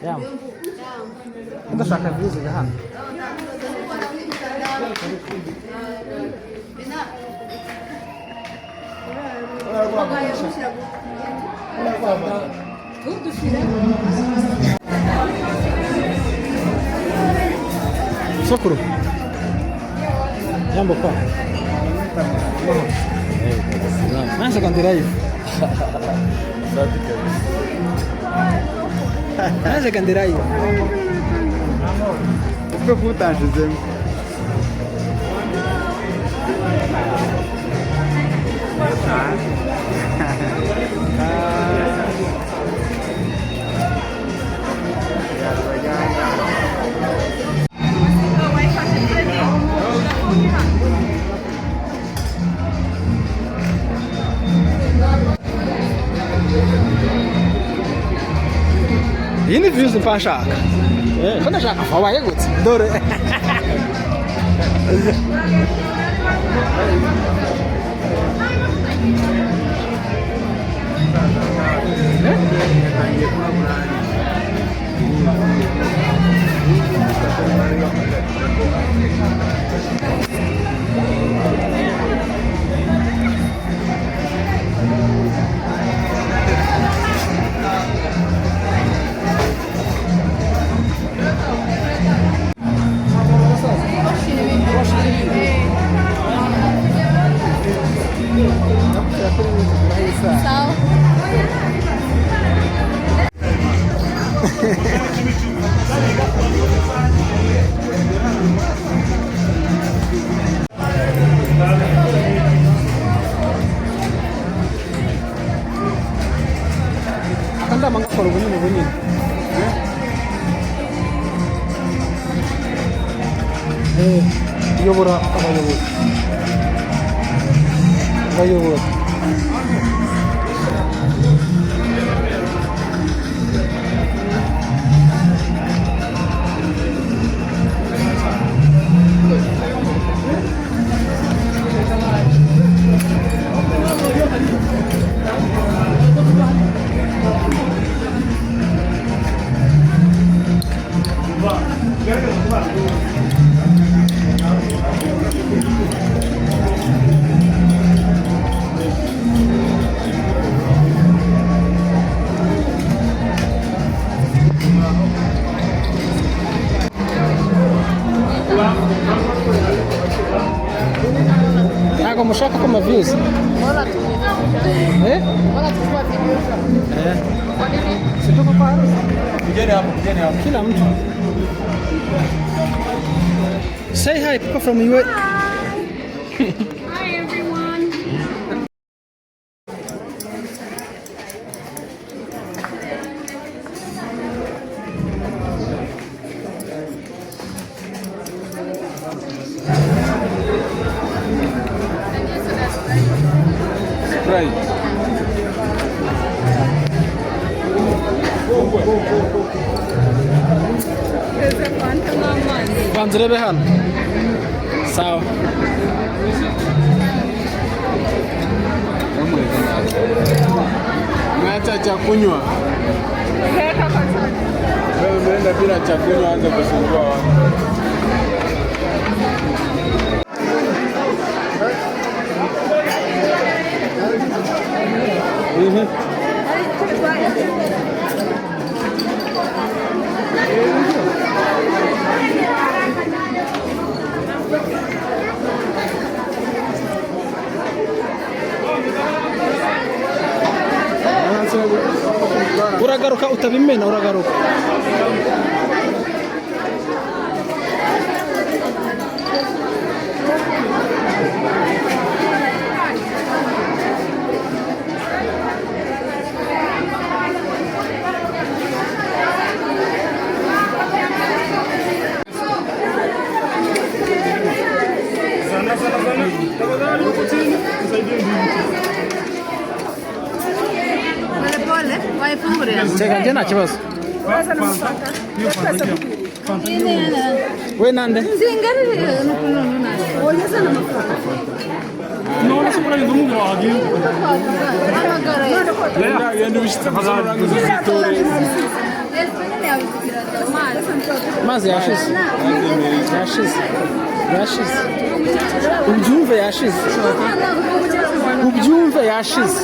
Yeah. Ndashaka views hano. Sokuru. Jambo kwa. Nani kandi live? Safi kabisa. Nani kandi live? Upfe kuba utanshizemo. Iyi ni views mpa nshaka. Ko ndashaka wabaye gute? Dore. Yatangiye kuba burari. Akandama ngakora ubunini bunini. Iyobora abayobozi. Bayobora. Ntabwo mushaka ko views. Eh? Eh. Si tuko kwa harusi. Mgeni hapo, mgeni hapo. Kila mtu. Say hi people from UA. Hi everyone. Sprite. Banza urebe hano. Sawa. Umeacha cha kunywa. Wewe umeenda bila cha kunywa, anza kusumbua watu. Uragaruka utabimena, uragaruka. Sana sana sana. Tafadhali huku chini msaidie ndugu. Pole pole, waifungure. Teka njye nta kibazo. We nande? None se murarinda umubwira wagiye. Hamagara. Genda genda ubishyize ku urangiza uzitore. Amazi yashize, yashize, yashize. Ubyumve, yashize. Ubyumve, yashize.